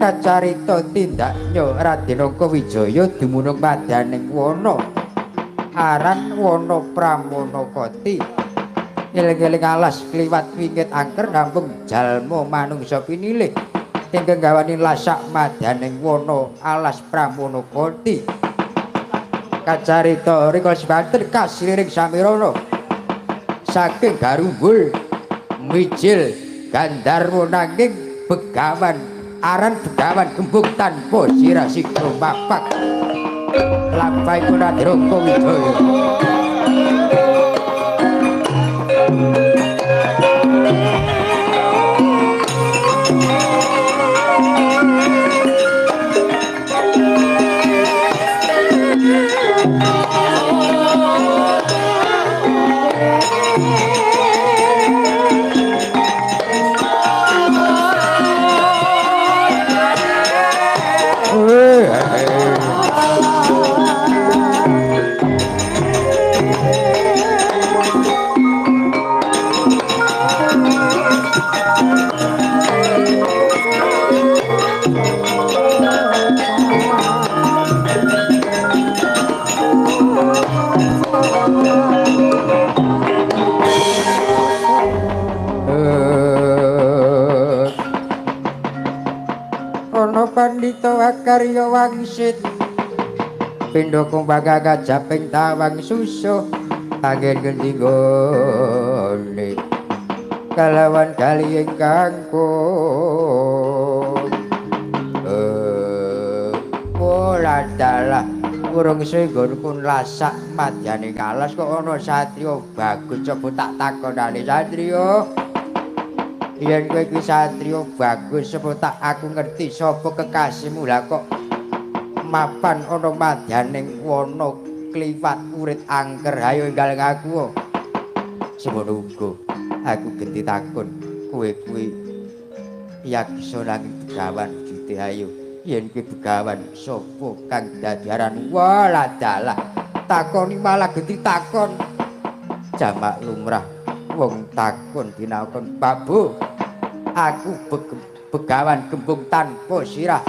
Kacarita tindaknya Raden Angkawijaya dumunung madaning wana aran wana Pramanakati. Eling-eling alas kliwat wingit angker nampung jalma manungsa pinilih ingkang gawani lasak madaning wana alas Pramanakati. Kacarita rikala semanten kasiliring samirana saking garumbul mijil gandharwa nanging begawan aran begawan gembung tanpa sirah sikro mapak. Lampahipun Raden Angkawijaya. Pandita akarya wangsit pindha kumbaga kajaping tawang susuh angin ngendi nggone kalawan kali ingkang ora dalah urung senggonku lasak madyane alas kok ana satriya bagus coba tak takonane satriya. Yen kowe iki satriya bagus sapa tak aku ngerti sapa kekasihmu lah kok mapan ana madyaning wana kliwat urit angker ayo enggal ngaku. Semono uga aku genti takon kowe kuwi yaksa nanging begawan wujude ayo yen kowe begawan sapa kang dadi aran. Wah dalah takoni malah genti takon jamak lumrah wong takon dinakon babu aku begawan gembung tanpa sirah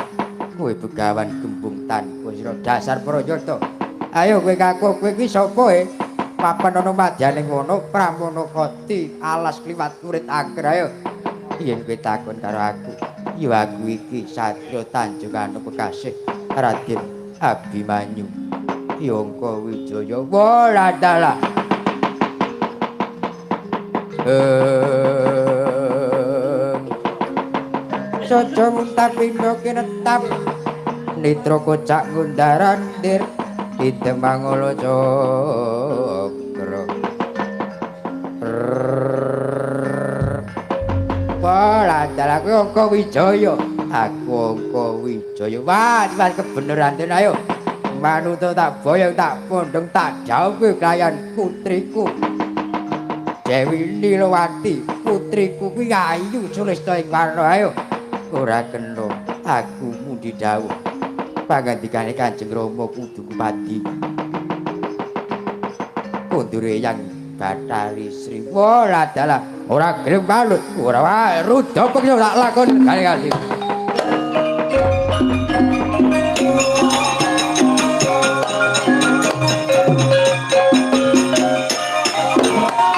kowe begawan gembung tanpa sirah dasar prayata ayo kowe ngaku kowe iki sapa e papan ana madyaning wana Pramanakati alas kliwat kurit angker ayo yen kowe takon karo aku ya aku iki satriya Tanjunganu kekasih Raden Abimanyu Angkawijaya. Wah dalah Saja muntapindha kinetap nitra kocak ngundaran dir idemangala cakra. Wah dalah aku Angkawijaya aku Angkawijaya. Wah wis kebeneran ten ayo manuta tak boyong tak pondhong tak jauh kelayan putriku Dewi Nilawati putriku kuwi ayu sulista ing warna ayo ora kena aku mundi dawuh pangandikane Kanjeng Rama kudu kupadi kondure yang Bathari Sri. Wah dalah ora gelem manut ora wae rudha peksa tak lakon kali-kali.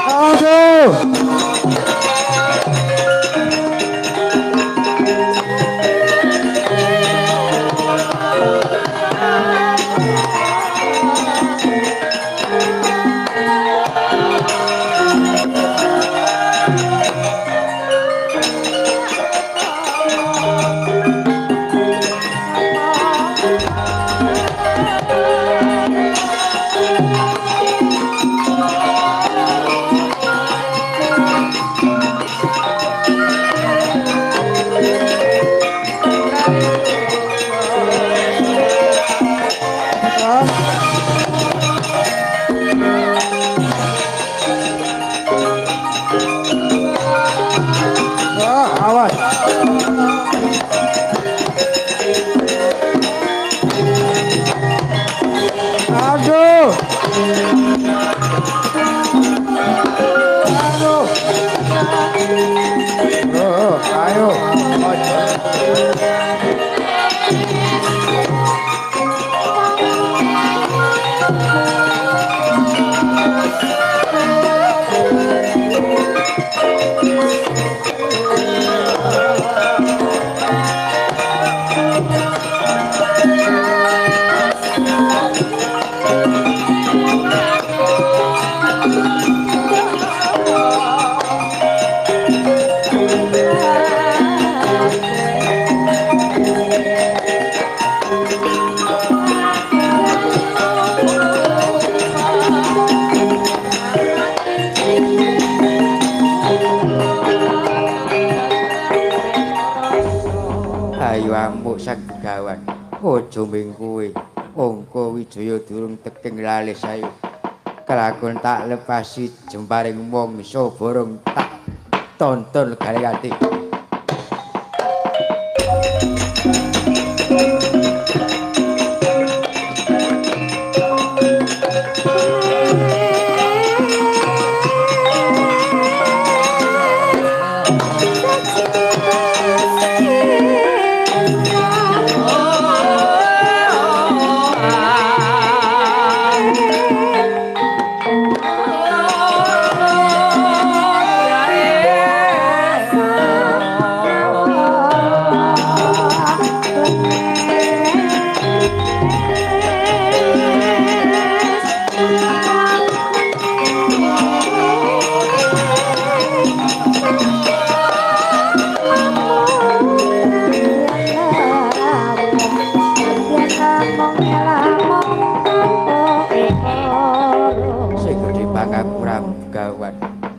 Aduh. Aduh. Ayo amuk sang begawan. Aja ming kowe. Angka Wijaya durung teking lalis ayo. Kelakon tak lepasi jemparing mangsa borong tak tonton legane ati.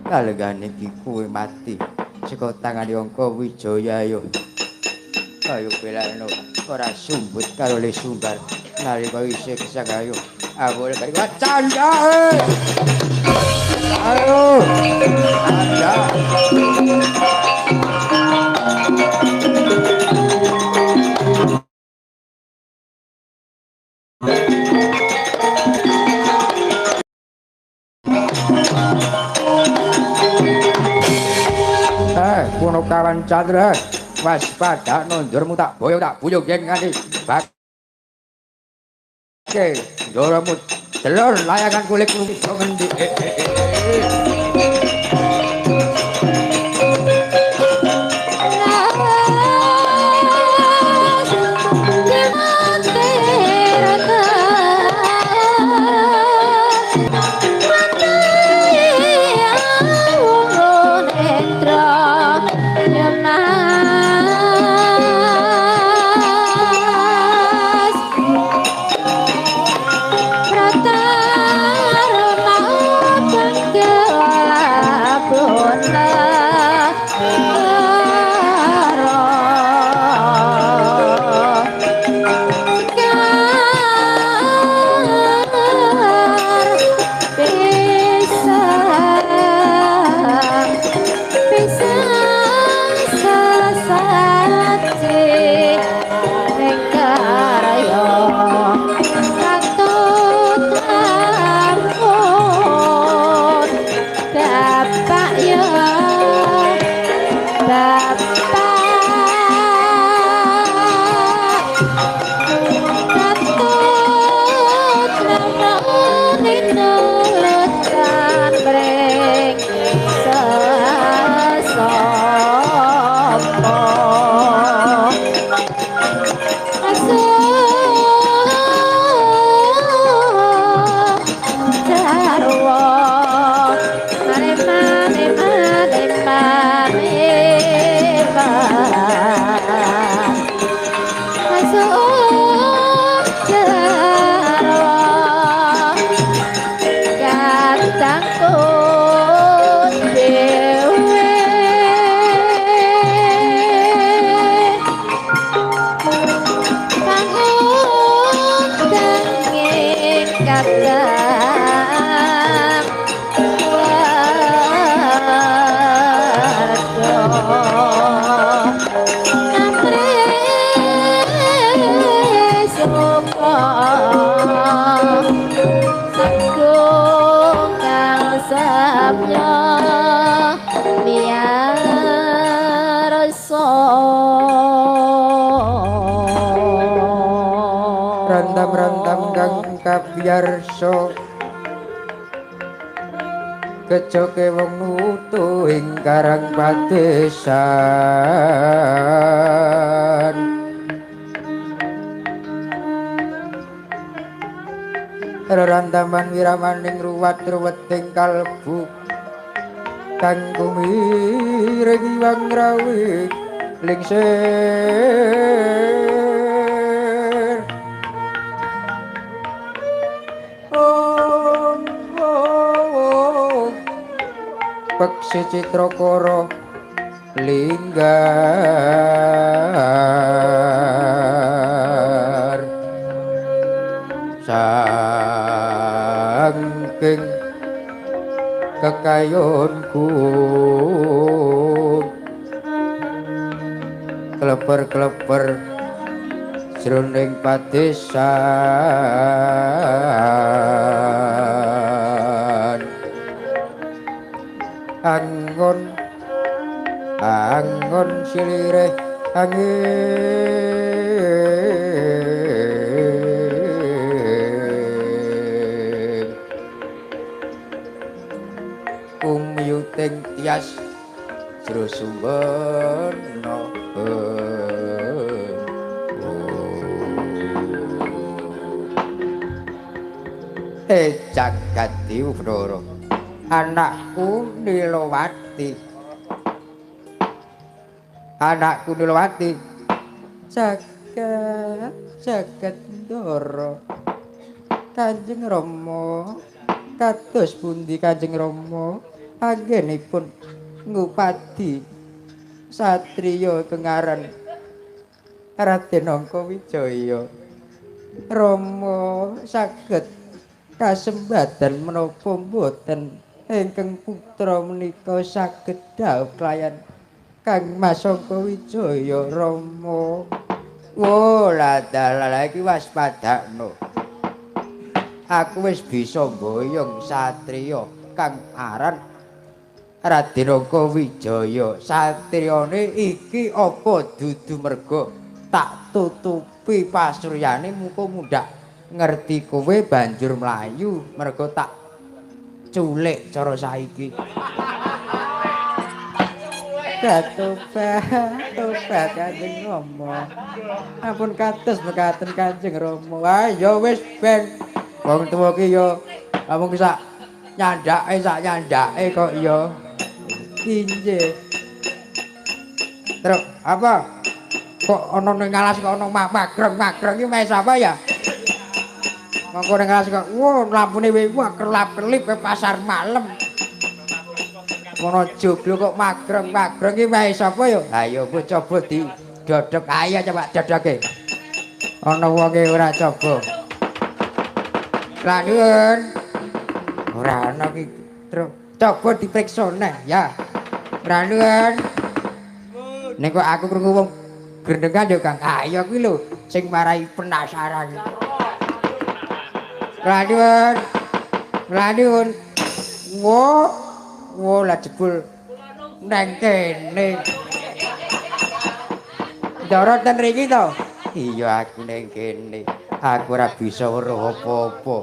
Kalegane iki kuwe mati saka tangane Angka Wijaya ayo. Ayo belakno ora sumbut karo le sumbar nalika isih gesang ayo. Aku lek canda. Ayo. Canda. Kawan Chandra, waspada ndurmu tak boyong tak buyung yen nganti bake ndoromu delur layangan kulit iso ngendi. Samya miyarsa. Ingkang kabiyarsa kejoke wong nutu ing karang padesan. Rerandaman wiramaning ruwat ruweting kalbu kang kumiring iwang rawi lingsir. Oh, oh, oh. Peksi Citrakara linggar saking kekayonku kleper-kleper jroning padesan. Angon angon silire angin kumyuting tias jero sumberna. Jagat Dewa Bathara, anakku Nilawati, anakku Nilawati, jagat jagat Ndara, Kanjeng Rama, kados pundi Kanjeng Rama anggenipun ngupadi satriya kengaran Raden Angkawijaya. Rama saged kasembadan menapa mboten ingkang putra menika saged dhaup kelayan Kang Mas Angkawijaya Rama. Wo ladalah iki waspadakno. Aku wis bisa mboyong satriya kang aran Raden Angkawijaya. Satriyane iki apa dudu merga tak tutupi pasuryane muka mundhak ngerti kowe banjur mlayu merga tak culik cara saiki. Tobat, tobat Kanjeng Rama. Ampun kados mekaten Kanjeng Rama. Wah ya wis ben. Wong tuwa ki ya amung sak nyandake sak nyandake kok ya. Injih. Truk apa? Kok ana ning alas kok ana magreng-magreng iki meh sapa ya? Mongko ning alas kok wo lampune wah kerlap-kerlip ke pasar malam. Ngono joglo kok magreng-magreng iki meh sapa ya? Ha ya mbok coba didodok ayo coba dodoke. Ana wonge ora coba. Lanun. Ora ana ki. Truk coba dipriksa neh ya. Ranun. Nek kok aku krungu wong grendengan ya Kang. Ayo kuwi lho sing marai penasaran. Ranun. Ranun. Wo, wo lah jebul neng kene. Ndara ten mriki to? Iya aku neng kene. Aku ora bisa weruh apa-apa.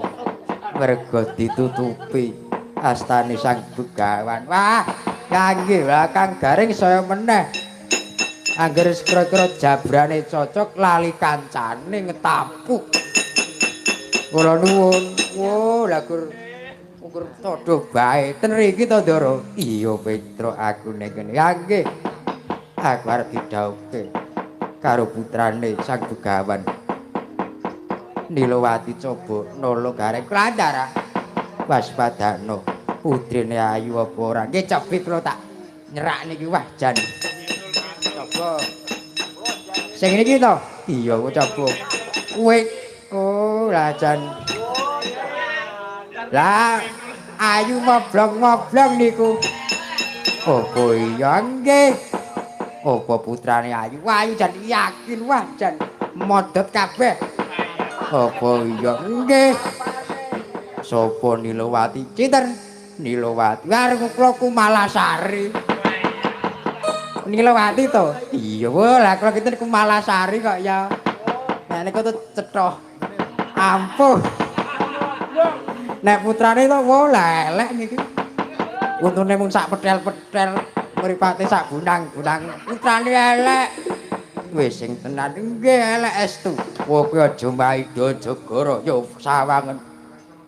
Mergo ditutupi astane Sang Begawan. Wah, kangge lah Kang Garing saya meneh. Angger kira-kira jabrane cocok lali kancane ngetapuk. Kula nuwun. Wo, lah gur ukur padha bae. Ten riki to, Ndara? Iya, Petruk, aku ning kene. Ya nggih. Aku arep didhawuhke karo putrane Sang Begawan. Nilawati coba nolo Gareng Klandara. Waspadakno putrine ayu apa ora? Nggih, cobi kula tak nyerak niki wah jan. Coba. Sing niki to? Iya, coba. Kowe oh lah jan. Lah ayu moblong-moblong niku. Apa iya nggih? Apa putrane ayu? Wah, ayu jan yakin wah jan modot kabeh. Apa iya nggih? Sapa Nilawati? Cinten Nilawati. Arep kula Kumalasari. Nilawati to? Iya, lah kula kinten Kumalasari kok ya. Nah niku tuh cetha. Ampuh. Nek putrane to wo lelek niki. Untune mung sak petel-petel, mripate sak bunang-bunang. Putrane elek. Wis sing tenan nggih elek estu. Kowe aja maida jagara ya sawangen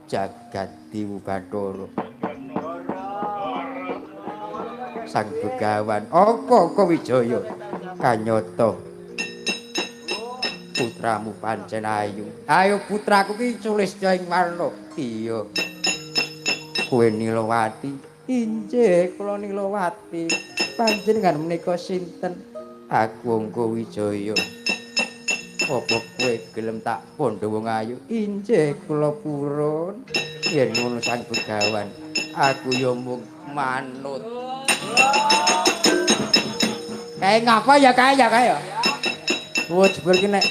jagat Dewa Bathara. Sang Begawan apa Wijaya kanyata putramu pancen ayu. Ayo putraku ki sulistya ing warna. Iya. Kowe Nilawati. Injih kula Nilawati. Panjenengan menika sinten? Aku Angga Wijaya. Apa kowe gelem tak pandha wong ayu? Injih kula purun. Yen ngono Sang Begawan, aku ya mung manut. Kae ngapa ya kae ya kae ya? Wah jebul ki nek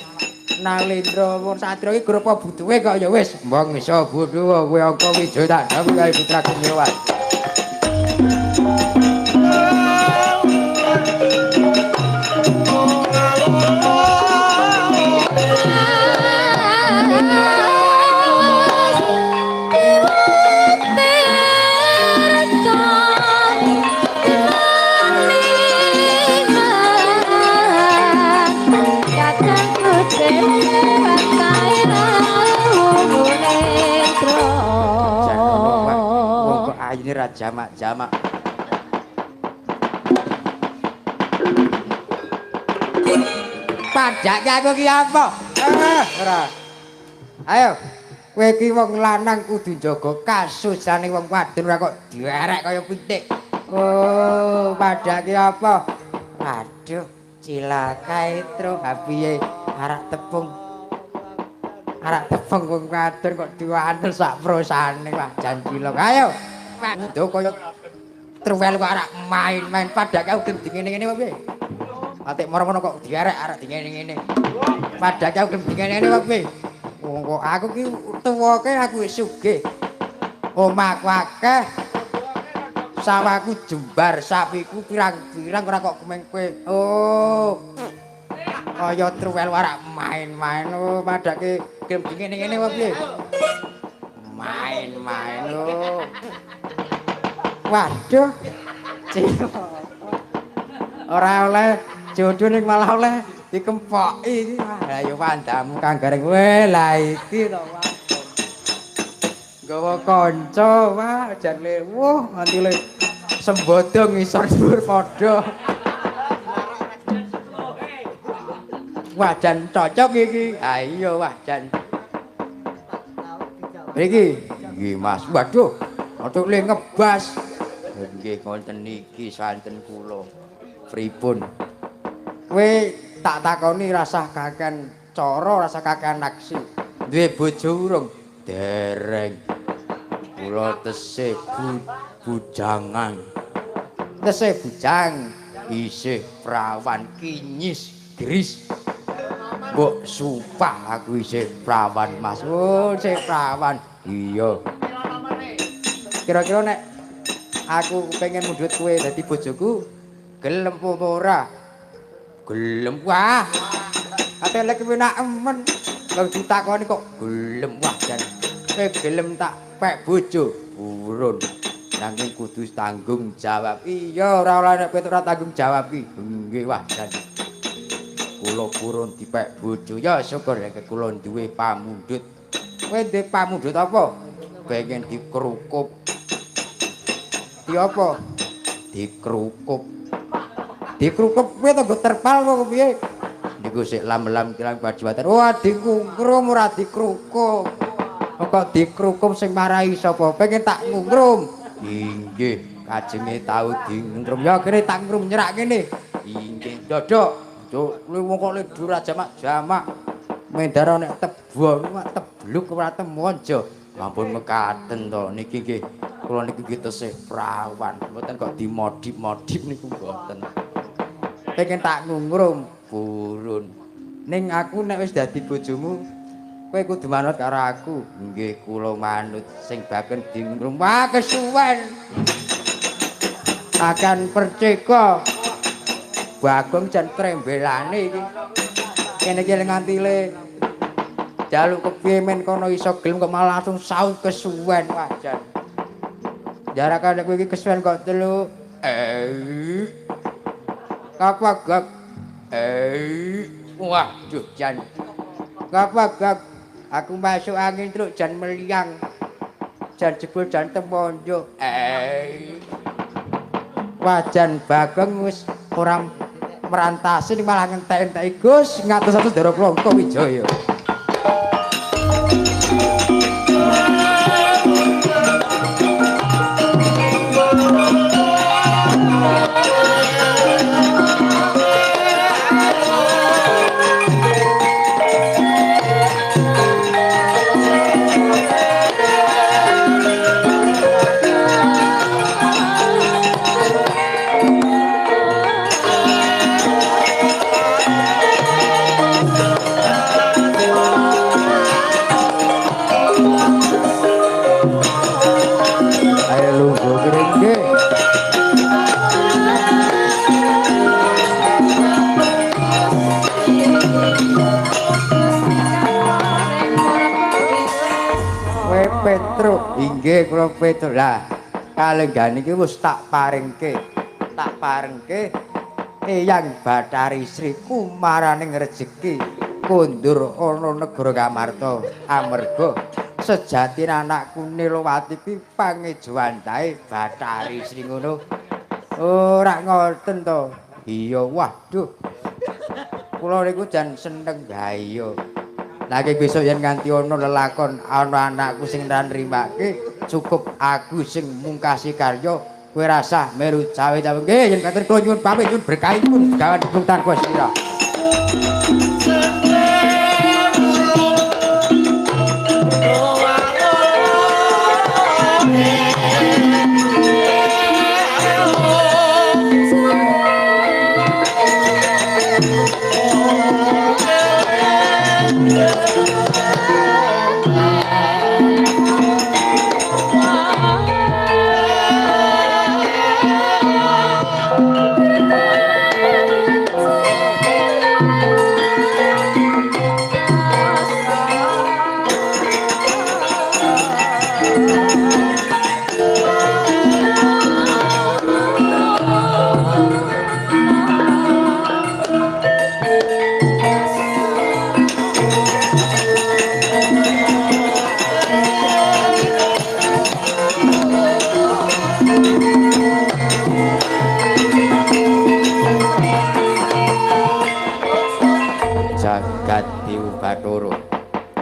Nalendra wong satria iki gropa butuhe kok ya wis. Mbong iso bodho kowe Angga Wijaya tak dawuh kae putraku Nilawati. Jamak-jamak. Padake aku ki apa? Ora. Ayo, kowe ki wong lanang kudu njaga kasusane wong wadon ora kok dierek kaya pitik. Oh, padake apa? Aduh, cilaka tru piye arak tepung. Arak tepung wong wadon kok diwantel sak prosane wah jan cilaka. Ayo. Duh kaya truwel kok arak main-main padake aku gelem dingene-ngene apa piye? Atik moro-moro kok dierek arak dingene-ngene. Padake aku gelem dingene-ngene apa piye? Wong kok aku ki tuwake aku wis sugih. Omahku akeh. Sawahku jembar, sapiku pirang-pirang ora kok kemeng kowe. Oh. Kaya truwel arak main-main. Oh, padake gelem dingene-ngene apa piye? Main-main oh. Waduh. Ora oleh jodoh ning malah oleh dikempoki iki. Lah ya wandamu Kang Gareng. Weh, lah iki to waduh. Nggawa kanca wah jan lewuh nganti le sembodo ngisor dhuwur padha. Wah jan cocok iki. Ha iya wah jan. Mriki nggih Mas. Waduh, atuk le ngebas. Nggih ngoten niki santen kula. Pripun? Kowe tak takoni rasah kakean cara, rasah kakean aksi. Duwe bojo urung? Dereng. Kula tesih bujangan. Tesih bujang, isih prawan kinyis gris. Mbok sumpah aku isih prawan Mas. Oh, isih prawan. Iya. Kira-kira nek aku pengen mundhut kowe dadi bojoku, gelem apa ora? Gelem wah. Ate lek kowe nak emen, lha ditakoni kok gelem wah jan. Kowe gelem tak pek bojo, purun. Nanging kudu tanggung jawab. Iya, ora oleh nek kowe ora tanggung jawab ki. Nggih wah jan. Kula purun dipek bojo. Ya syukur nek kula duwe pamundhut. Kowe duwe pamundhut apa? Pengen dikrukup. Di apa? Dikrukup. Dikrukup kowe to nggo terpal apa piye? Niku sik lam-lam kilang bajuwatan. Wah, dikungkrum ora dikrukup. Kok dikrukup sing marai sapa? Pengen tak ngungkrum. Inggih, kajenge tau dingungkrum. Ya kene tak ngrum nyerak kene. Inggih, dodok. Cuk, kowe wong kok ledur jamak-jamak. Mendara nek tebo tebluk ora temu aja. Ampun mekaten to niki nggih. Kula niki nggih tesih prawan. Mboten kok dimodip-modip niku mboten. Pengen tak ngungrum purun. Ning aku nek wis dadi bojomu, kowe kudu manut karo aku. Nggih, kula manut sing baken dingungrum. Wah, kesuwen. Akan perceka. Bagong jan trembelane iki. Kene iki nganti le Jaluk kepiye men kono iso gelem kok malah langsung saut kesuwen wajan. Jarakane kowe iki kesuwen kok telu. Apa gak? Waduh jan. Apa gak? Aku masuk angin truk jan meliang. Jan jebul jan temonjo. Wajan Bagong wis ora merantasi malah ngentek-enteki Gus ngatus-atus Ndara Klangka Wijaya. Inggih kula Petro. Lah kalenggan iki wis tak parengke. Tak parengke Eyang Bathari Sri kumaraning rejeki kondur ana negara Ngamarta amarga sejatine anakku Nilowati kuwi pangejowantahe Bathari Sri ngono. Ora ngoten to. Iya waduh. Kula niku jan seneng ha iya. Lah iki besok yen nganti ana lelakon ana anakku sing ra nrimake cukup aku sing mungkasi karya kowe rasah melu cawe-cawe. Nggih yen katen kula nyuwun pamit nyuwun berkahipun Begawan Tanpa Sira.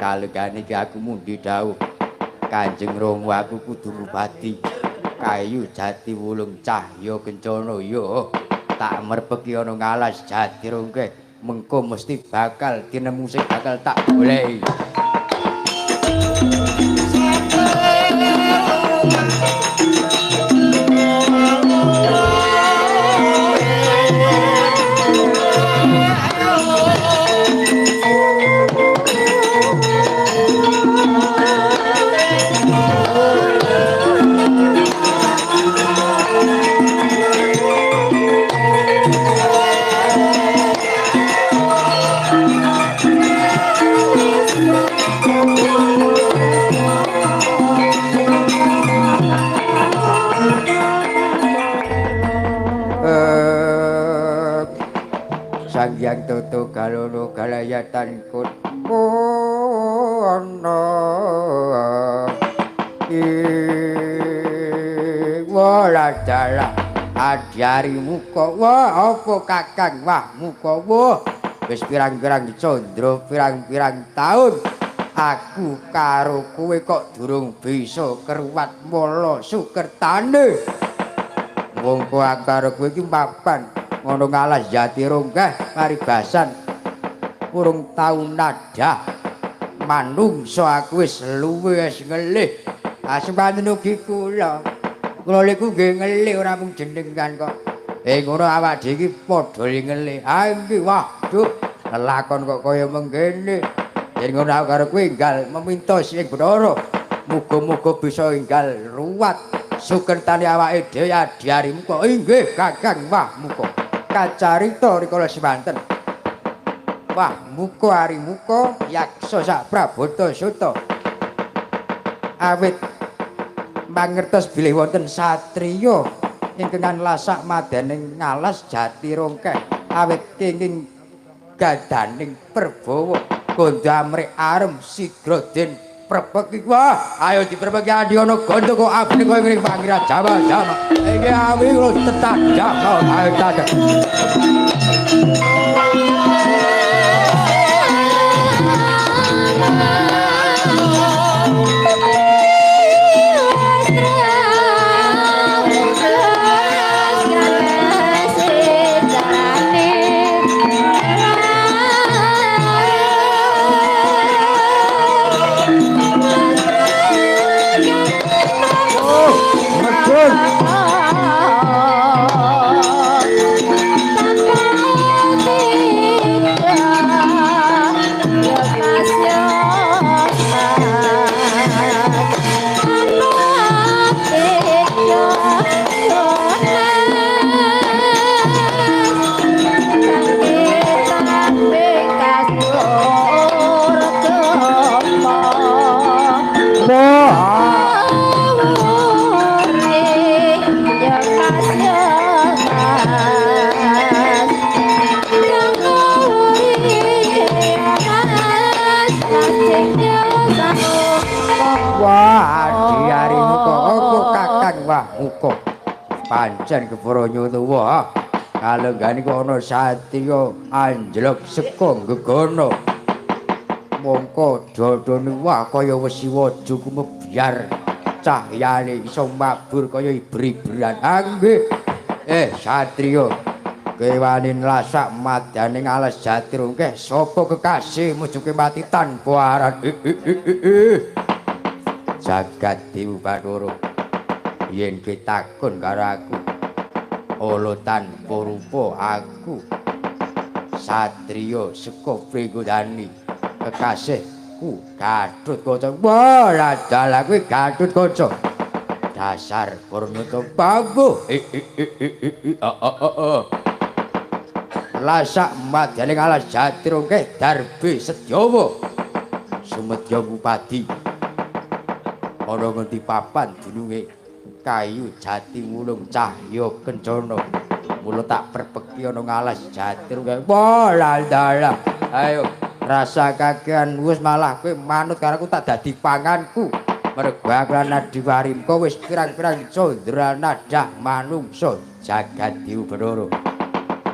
Kalegane iki aku mundi dawuh Kanjeng Rama aku kudu ngubati kayu jati wulung cahya kencana ya tak merpeki ana ngalas jati rongke mengko mesti bakal tinemu sing bakal tak goleki. Sang Toto Galono galayatan kut ana wala dalah adyari muka wah apa kakang wah muka wah wis pirang-pirang condro pirang-pirang taun aku karo kowe kok durung bisa keruwat mala sukertane mongko aku karo kowe iki mapan ngono ngalas jati ronggah paribasan urung tau nadah manungsa aku wis luwe wis ngelih asmane ugi kula kula niku nggih ngelih ora mung jenengan kok ngono awak dhewe iki padha ngelih ha iki waduh lelakon kok kaya mengkene yen ngono aku karo kowe enggal meminta sing Bathara muga-muga bisa enggal ruwat sukertane awake dhewe adyari muka inggih kakang wah muka kacarita rikala semanten Wah muka ari muka yaksa sak Prabata Suta. Awit mangertos bilih wonten satriya ingkang lasak madaning ngalas jati rongkeh awit kenging gadaning perbawa gondo amrih arem sigra den prepeki. Wah ayo diprepeki adi ana gondo kok abne koyo ngene pangira Jawa Jawa iki awi kula tetadhak ayo tadhak. Pancen kepara nyutuwa kalenggane kok ana satriya anjlok saka gegana mongko dodone wah kaya wesi waja kumebyar cahyane iso mabur kaya iber-iberan. Nggih satriya kowe wani nlasak madane ngalas jati rungkeh sapa kekasih mujuke mati tanpa aran. Jagat Dewa Bathara yen kowe takon karo aku ala tanpa rupa aku satriya saka Pringgodani kekasihku Gatotkaca. Wah dalah kowe Gatotkaca dasar Purnata bambu. Lasak madyaning alas jati rongkeh darbe Sedyawa sumedya bupati ana ngendi papan dununge kayu jati wulung cahya kencana mula tak perpeki ana ngalas jati rongkeh. Wah dalah ayo rasa kakean wis malah kowe manut karo aku tak dadi panganku mergo aku lan Adiwarimka wis pirang-pirang candra nadah manungsa jagat Dewa Bathara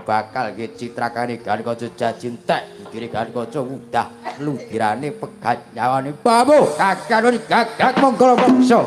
bakal nggih citrakane Gatotkaca jaji entek bukire Gatotkaca udah ludirane pegat nyawane babu kakan gagak monggo mangsa.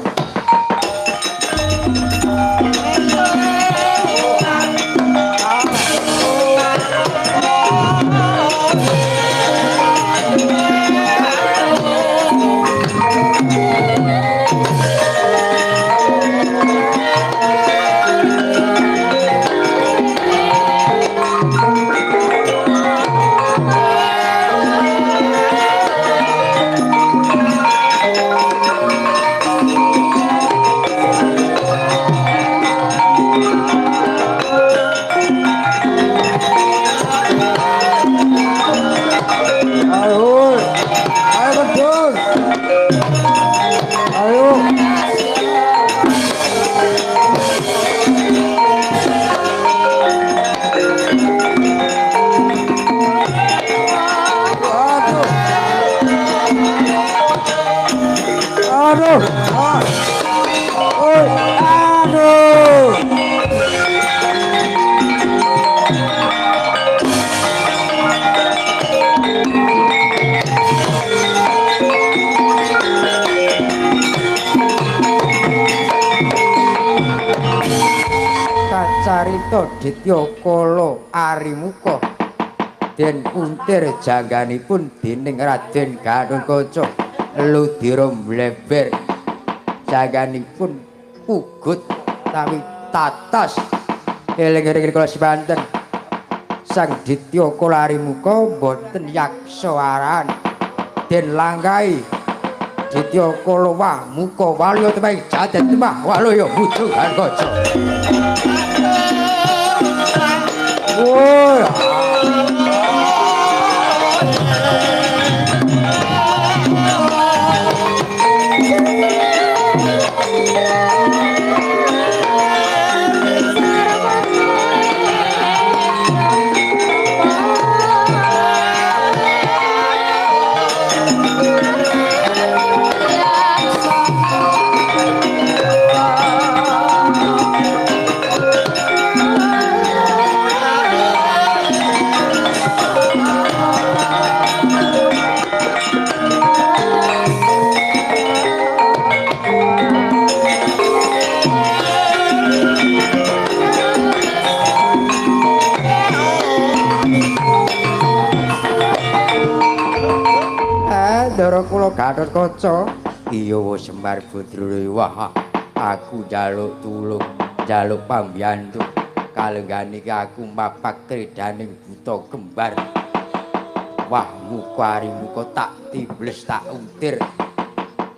Kacarita Ditya Kala Arimuka den untir jangganipun dening Raden Gatotkaca ludira mleber jangganipun pugut tawi tatas. Eling-eling kula semanten Sang Ditya Kala Arimuka boten yaksa aran den langkai Ditya Kala wah muka walya temah jadet temah walya bujung kaca. Woi. Ndara kula Gatotkaca. Iya Semar Badrul, wah aku njaluk tulung, njaluk pambiyantu. Kalenggan iki aku mapak kredaning buta kembar. Wah muka ari muka tak tibles tak utir.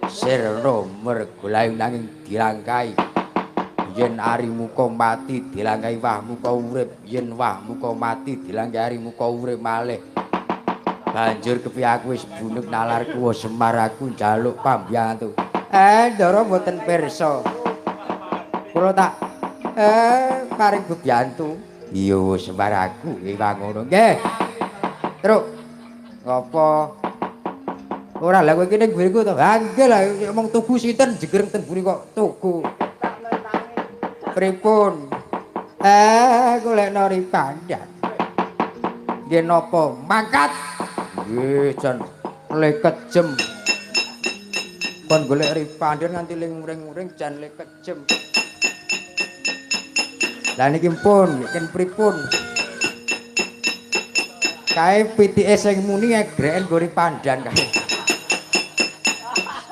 Sirna mergolayu nanging dilangkai. Yen ari muka mati dilangkai wah muka urip, yen wah muka mati dilangkai ari muka urip malih. Banjur kepiye aku wis bunuk nalarku Semar aku njaluk pambiyantu. Ndara mboten pirsa. Kula tak paring bebiyantu. Iya Semar aku iwang ngono. Nggih. Truk. Ngopo? Ora lha kowe iki ning mburiku to. Ha nggih lah mung tugu sinten jegereng ten mburi kok tugu. Pripun? Golekno ripandan. Nggih napa? Mangkat. Nggih jan le kejem. Kon golek ripandan nganti ling uring-uring jan le kejem. Lah niki pun, ken pripun? Kae pitike sing muni egreken nggo ripandan kae.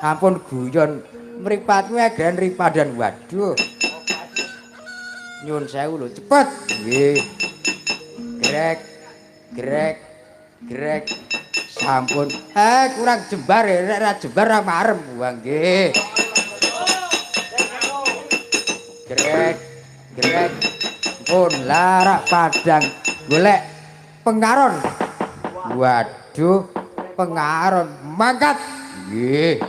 Ampun guyon, mripatku egreken ripandan. Waduh. Nyun sewu lho, cepet. Nggih. Grek, grek, grek. Sampun. Kurang jembar, rek ra jembar ra marem. Wah nggih. Grek, grek. Pun larak padang golek pengaron. Waduh, pengaron mangkat. Nggih.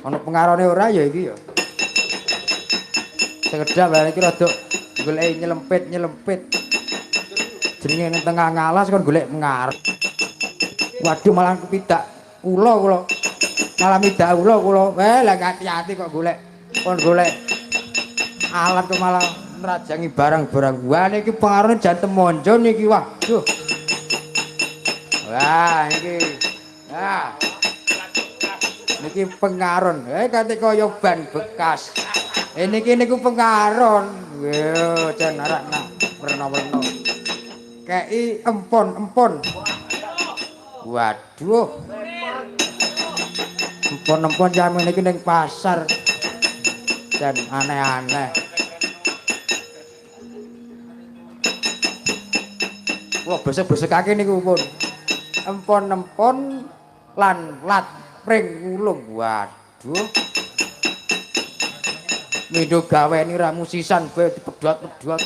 Ana pengarone ora ya iki ya. Sekedhap lha iki rada golek nyelempit-nyelempit. Jenenge ning tengah ngalas kon golek pengaron. Waduh malah kepidak kula kula. Malah midak kula kula. Lah ati-ati kok golek kon golek alat kok malah nrajangi barang-barang. Wah niki pengarone jan temonjo niki waduh. Wah niki. Nah. Niki pengaron. Kate kaya ban bekas. Niki niku pengaron. Yo jan arak nak werna-werna. Kei empon-empon. Waduh. Empon-empon jaman iki ning pasar. Jan aneh-aneh. Wah, besek-besekake niku pun. Empon-empon lan lat pring wulung. Waduh. Mindo gaweni ramu sisan bae dipedhot-pedhot.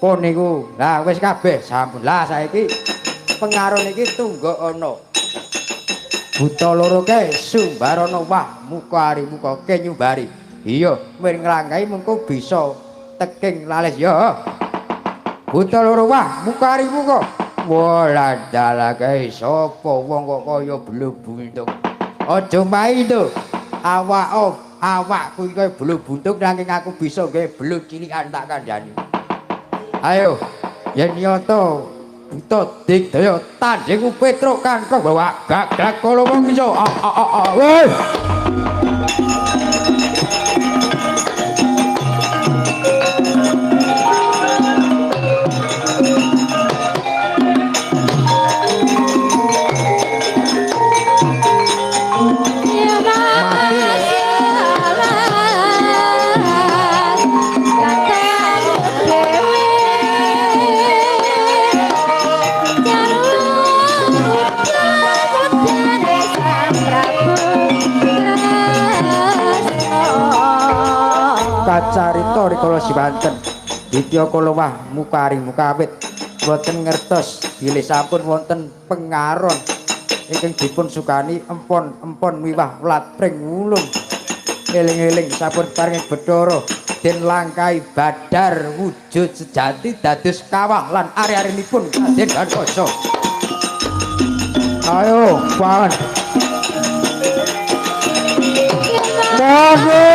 Pun niku. Lah wis kabeh sampun. Lah saiki pengaruh niki tunggu ana. Buta loro kae sumbarana wah muka ari muka ke nyumbari. Iya, mir nglangkai mengko bisa teking lales ya. Buta loro wah muka ari muka. Wah dalah kae sapa wong kok kaya belu buntung. Aja mai to. Awak awakku iki kaya belu buntung nanging aku bisa gawe belu cilikan tak kandhani. Ayo, yen nyata buta digdaya tandingu Petruk kangkung bawa gagak kala wong iso. Weh. Kacarita rikala siwanten ditya kala wah mukari mukawit boten ngertos bilih sampun wonten pengaron ingkang dipun sukani empon-empon miwah wlat pring wulung. Eling-eling sampun paring Bathara den langkai badar wujud sejati dados kawah lan ari-arinipun Raden Gatotkaca. Ayo pangan. Monggo.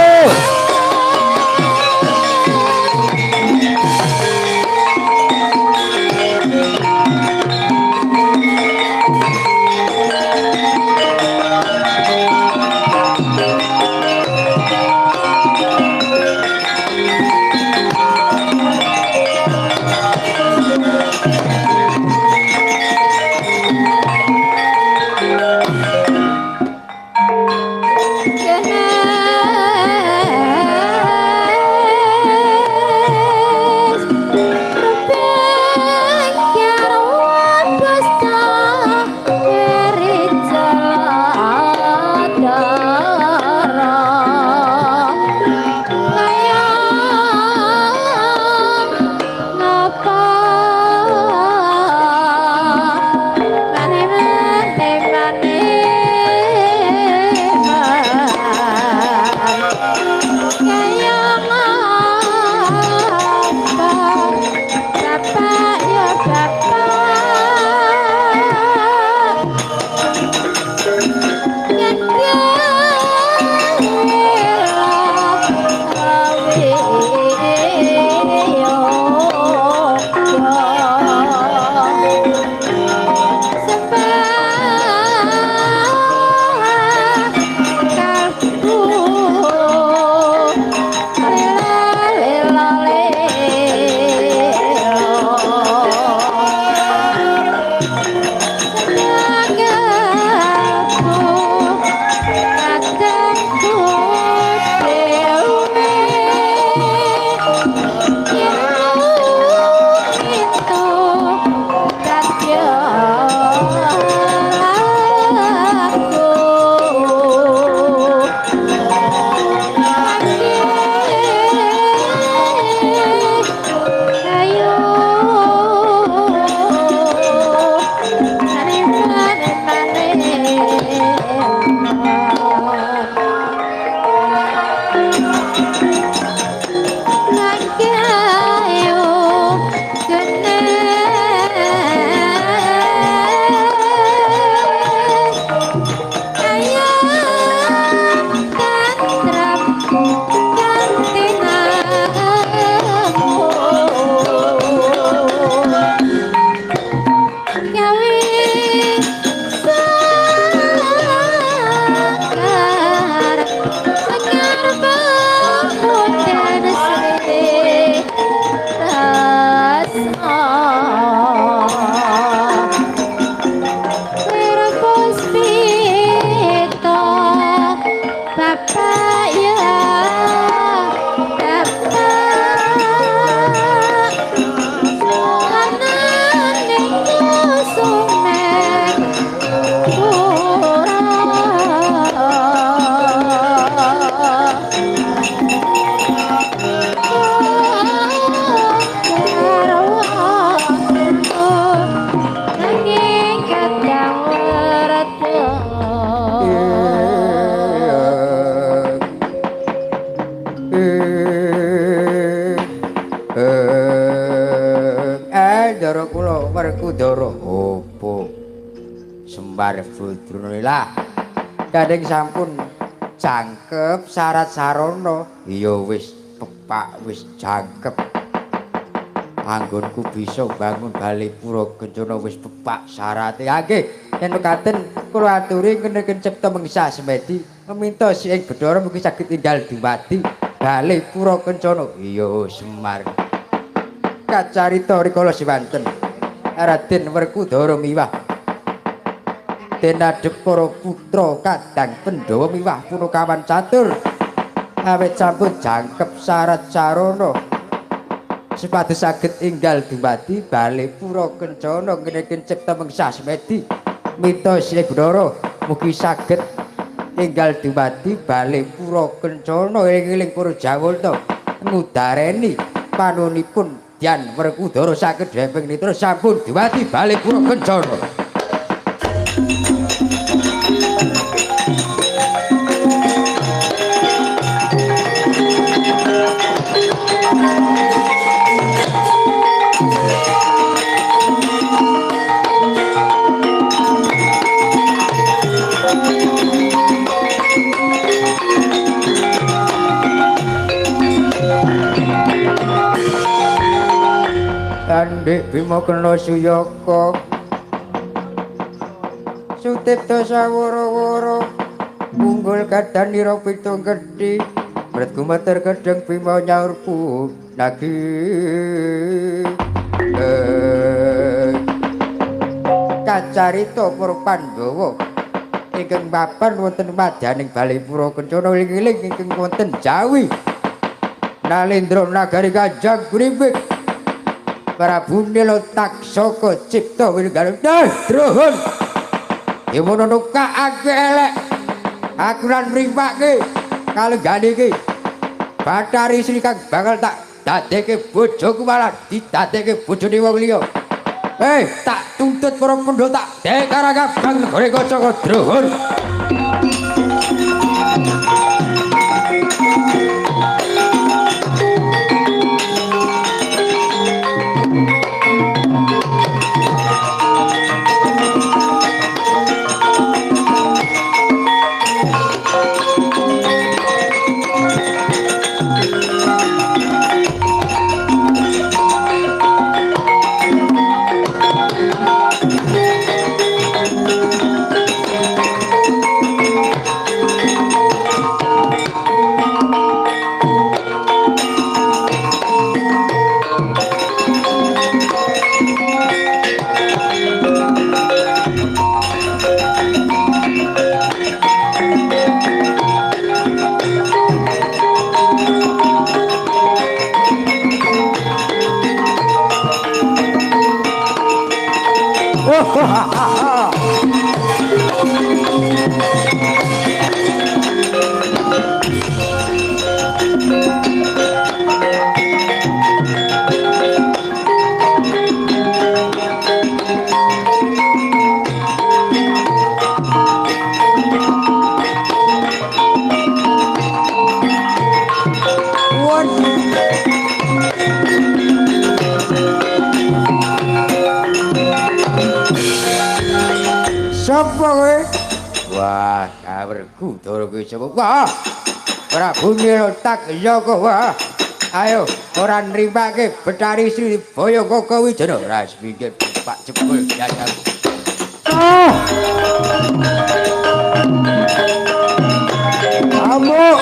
Kaya ngapa bapak ya bapak yen Kadang sampun jangkep syarat sarana. Iya wis pepak wis jangkep. Anggonku bisa bangun bali pura kencana wis pepak syarate. Ha nggih, yen mekaten kula aturi ngeneken cipta mengsa semedi meminta si ing Bedhara mugi saged tinggal dumadi bali pura kencana. Iya Semar. Kacarita rikala siwanten Raden Werkudara miwah denadhep para putra kadang Pandhawa miwah punakawan catur awit sampun jangkep syarat sarana supados saged enggal dumadi bali pura kencana ngeneken cipta mengsa semedi minta Sri Bedhara mugi saged enggal dumadi bali pura kencana eling-eling para Jawata ngudareni panunipun Dyan Werkudara saged demping nitra sampun dumadi bali pura kencana. Andik Bima kena suyaka sutipta sawara-wara unggul kadanira pitung gedhi mret gumeter gedheng Bima nyaur punagi kacarita para Pandhawa ingkang mapan wonten madyaning Balipura Kencana iling-iling ingkang wonten Jawi Nalendra nagari Kanjeng Gribik Prabu Nila Taksaka cipta wilugaring druhun Dewana nukakake elek aku lan mripake kalenggane iki Bathari Sri kang bakal tak dadekke bojoku malah didadekke bojone wong liya. Tak tuntut para Pandhawa tak dekara kabang negara kaca druhun. Werkudara kuwi sapa? Wah. Prabu Nila Taksaka wah. Ayo ora nrimake Betari Sri Boyokoko Wijana ras pinggir Pak jebul dadaku. Ah. Amuk.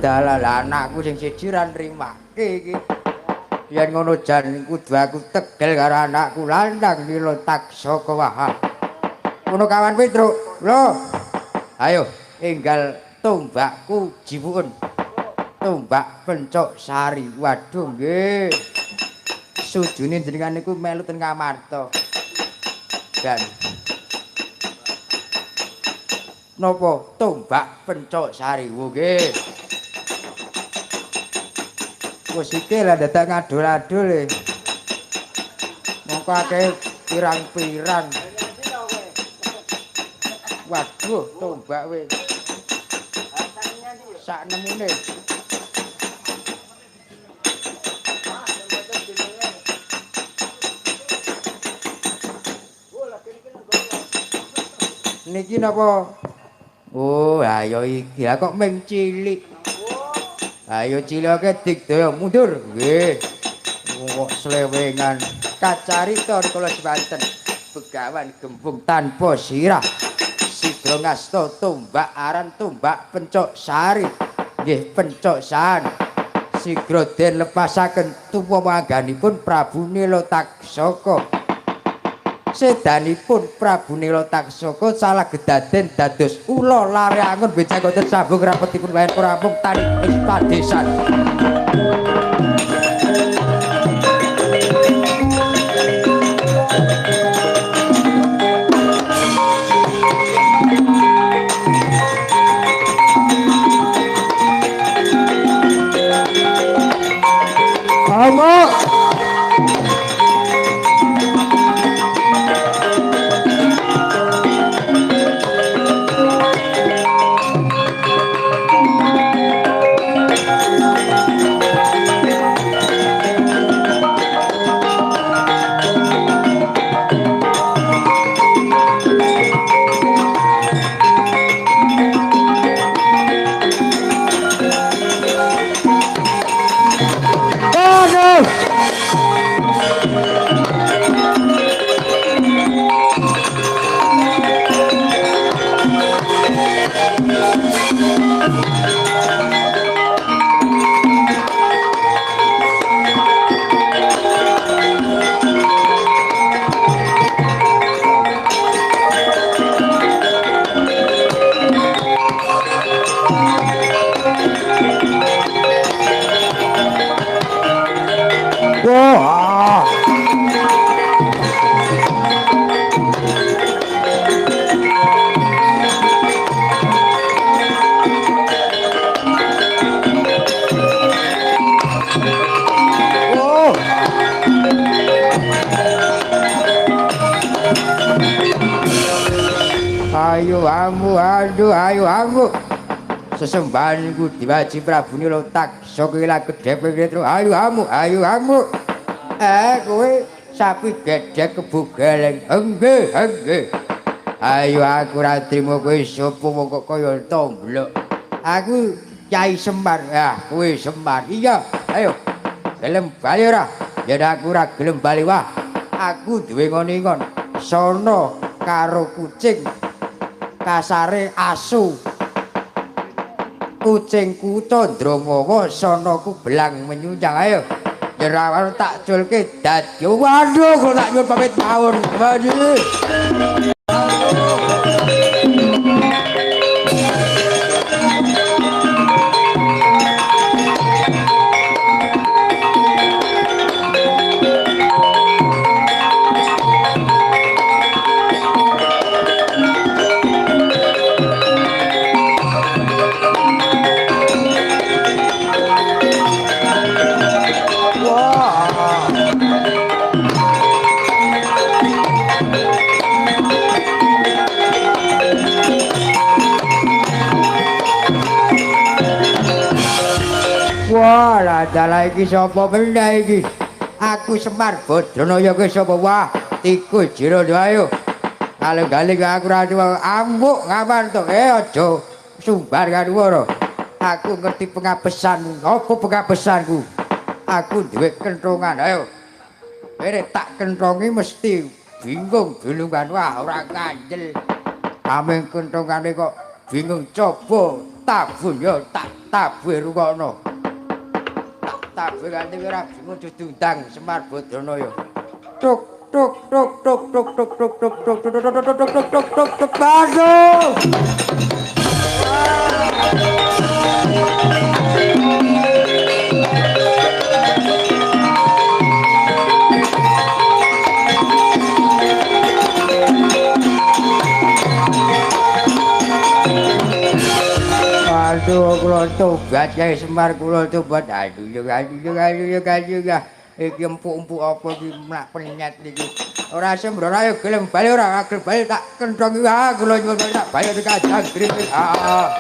Dalah anakku sing siji ra nrimake iki. Yen ngono jan kudu aku tegel karo anakku lanang Nila Taksaka wah. Ngono kawan Petruk. Lho. Ayo enggal tombakku jiwuken. Tombak pencok sari. Waduh nggih. Sujune jenengan niku melu ten Ngamarta. Dan napa tombak pencok sari nggih. Wis iki lah dadak ngadul-adul e. Mongko akeh pirang-pirang. Waduh, tombak wis. Sak nemune. Niki napa? Oh, ayo iki. Lah kok ming cilik. Ayo cilake digdaya mundur. Nggih. Kok slewengan. Kacarita kala semanten begawan gembung tanpa sirah. Sidra ngasta tombak aran tombak pencok sari. Nggih pencok san. Sigra den lepasaken tuwa mangganipun Prabu Nila Taksaka. Sedanipun Prabu Nila Taksaka salah gedaden dados ula lare angon becak boten sambung rapetipun wayan rampung tani ing padesan. Amuk. Wah. Oh. Ayo amu, aduh, ayo amu. Sesembahan iku diwaji Prabu Nila Taksaka ila kedhepe Petro. Ayo amu, ayo amu. Kowe sapi gedhek kebo geleng. Nggih, nggih. Ayo aku ora trimo kowe sapa wong kok kaya tomblok. Aku Kyai Semar. Ah, kowe Semar. Iya, ayo. Gelem bali ora? Yen aku ora gelem bali wah. Aku duwe ngon-ngon. Sono karo kucing. Kasare asu. Kucingku Candramawa, sonoku belang menyunjang. Ayo jerawan tak culke dadi. Waduh, kok tak nyuwun pamit mawon. Waduh. Wah, lah dalah iki sapa meneh iki? Aku Semar Badranaya ki sapa? Wah, tikus jero ayo. Galing-galing aku ora duwe amuk ngapan to? Aja sumbar karo. Aku ngerti pengapesan. Apa pengapesanku? Aku duwe kentongan. Ayo. Kene tak kentongi mesti bingung bingungan. Wah, ora ngandel. Ameng kentongane kok bingung coba tabuh ya tak tabuh rungokno. Tak tabuh ganti ora bingung diundang Semar Badranaya. Tuk tuk tuk tuk tuk tuk tuk tuk tuk tuk tuk tuk tuk tuk tuk tuk tuk masuk. Aduh, kula tobat Kyai Semar, kula tobat. Aduh, aduh, aduh, aduh, aduh. Iki empuk-empuk apa iki mlak penyet iki. Ora sembrono ayo gelem bali ora gelem bali tak kenthong iki. Ah, kula nyuwun tak bayar kajang grip. Ah.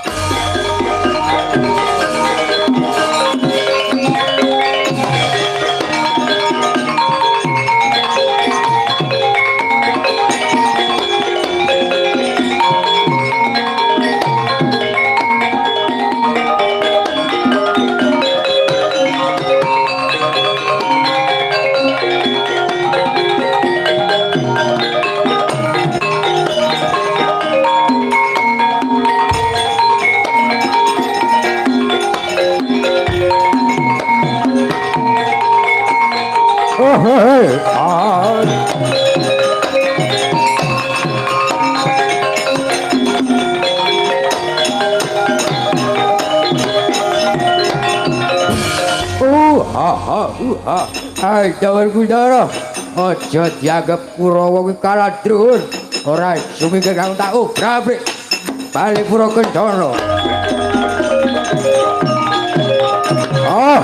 Hai dawar kudara, aja dianggep Kurawa kuwi kalah druhun. Ora sumingkir kang tak obrak-abrik. Bali Pura Kencana. Oh.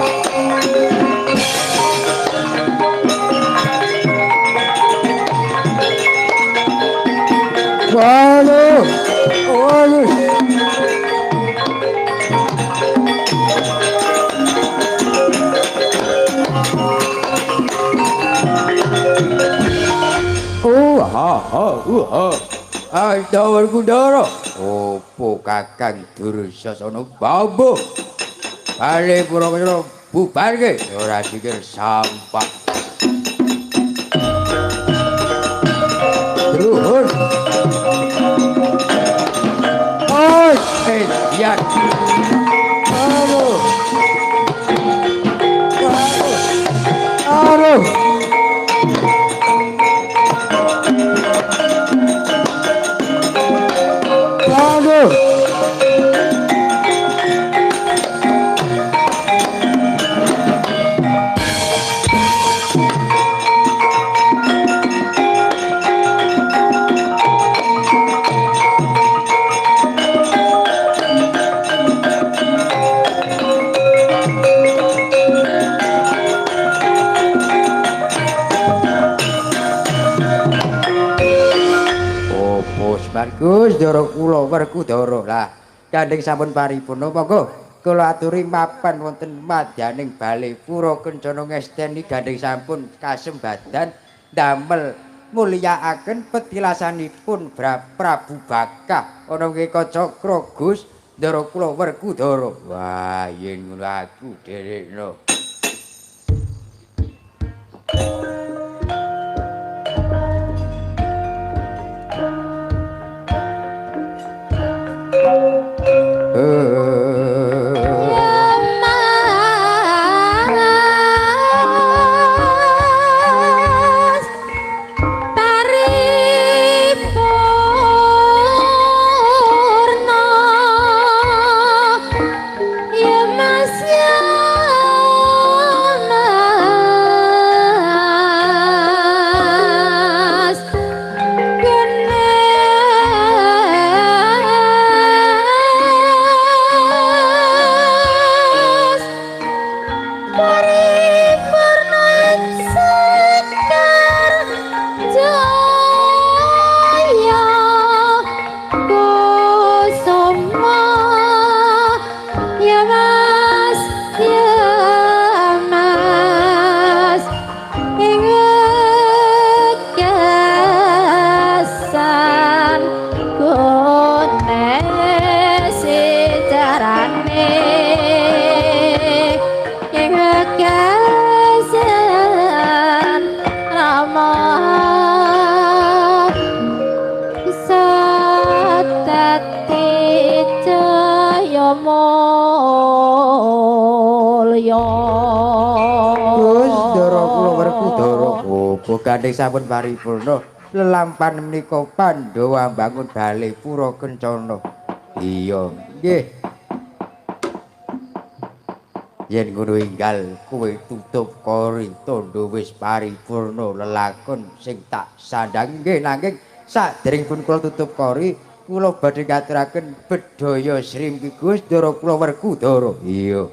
Waduh. Waduh. Hai dawar kudara. Opo Kakang Dursasana babu. Bali Pura Kencana bubarke ora sikir sampah. Druhun. Oh, edian. Aduh. Aduh. Aduh. Gus Ndara kula Werkudara. Lah gandeng sampun paripurna monggo kula aturi mapan wonten madyaning bale Pura Kencana ngesteni gandeng sampun kasembadan damel mulyakaken petilasanipun Prabu Bakah ana nggih Kacakra Gus Ndara kula Werkudara. Wah yen ngono aku dherekno. Ya Mas, ya Oh, gandeng sampun paripurna. Lelampan menika Pandhawa mbangun bale pura kencana. Iya, nggih. Yen ngono enggal kowe tutup kori tandha wis paripurna lelakon sing tak sandhang. Nggih, nanging saderengipun kula tutup kori kula badhe ngaturaken bedhaya Sri Gus Ndara kula Werkudara. Iya.